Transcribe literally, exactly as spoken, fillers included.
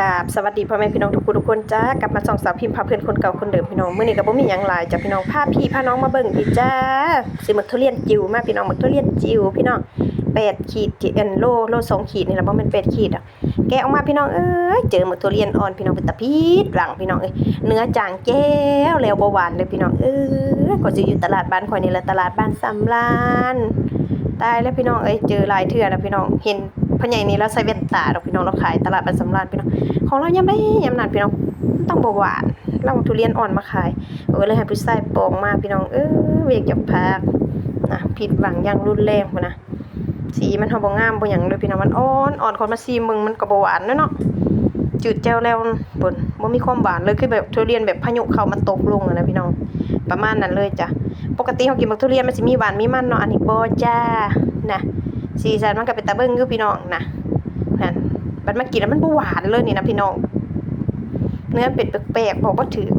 กราบสวัสดีพ่อแม่พี่น้องทุกผู้ทุกคนจ้า กลับมาส่องสาวพิมพ์พาเพื่อนคนเก่าคนเดิมพี่น้อง มื้อนี้ก็บ่มีหยังหลายจ้ะพี่น้อง พาพี่พาน้องมาเบิ่งพี่จ้า ซื้อหมากทุเรียนจิ๋วมาพี่น้อง หมากทุเรียนจิ๋วพี่น้อง แปดขีด เอ็นโล โลสองขีดนี่แหละ บ่แม่นแปดขีดดอก แกะออกมาพี่น้องเอ้ย เจอหมากทุเรียนอ่อนพี่น้อง เป็นตาผิดหวังพี่น้องเอ้ย เนื้อจางแจ๋วแล้วบ่หวานเลยพี่น้องเอ้ย ก็สิอยู่ตลาดบ้านข่อยนี่แหละ ตลาดบ้านสำราญ ตายแล้วพี่น้องเอ้ย เจอหลายเทื่อแล้วพี่น้อง เห็นพ่อใหญ่นี่ลาวใส่แว่นตาดอกพี่น้อง ลาวขายตลาดบ้านสำราญพี่น้อง ของลาวยามใดยามนั้นพี่น้อง ต้องบ่หวาน ลาวเอาทุเรียนอ่อนมาขาย เออ เลยให้ผู้ชายปองมาพี่น้องเอ้ย เวียกอยากพากนะ ผิดหวังอย่างรุนแรงพุ้นนะ สีมันเฮาบ่งามบ่หยังเลยพี่น้อง มันอ่อน อ่อน คนมาชิมเบิ่งมันก็บ่หวานเด้อเนาะ จืดแจ่วแล้วพุ้น บ่มีความหวานเลย คือแบบทุเรียนแบบพายุเข้ามาตกลงอะนะพี่น้อง ประมาณนั้นเลยจ้ะ ปกติเฮากินหมากทุเรียนมันสิมีหวานมีมันเนาะ อันนี้บ่จ้า นะ สีสันมันก็เป็นตาเบิ่งอยู่พี่น้องนะ นั่น บัดมากินแล้วมันบ่หวานเลยนี่นะพี่น้อง เนื้อมันเป็นแปลกๆ บอกบ่ถืก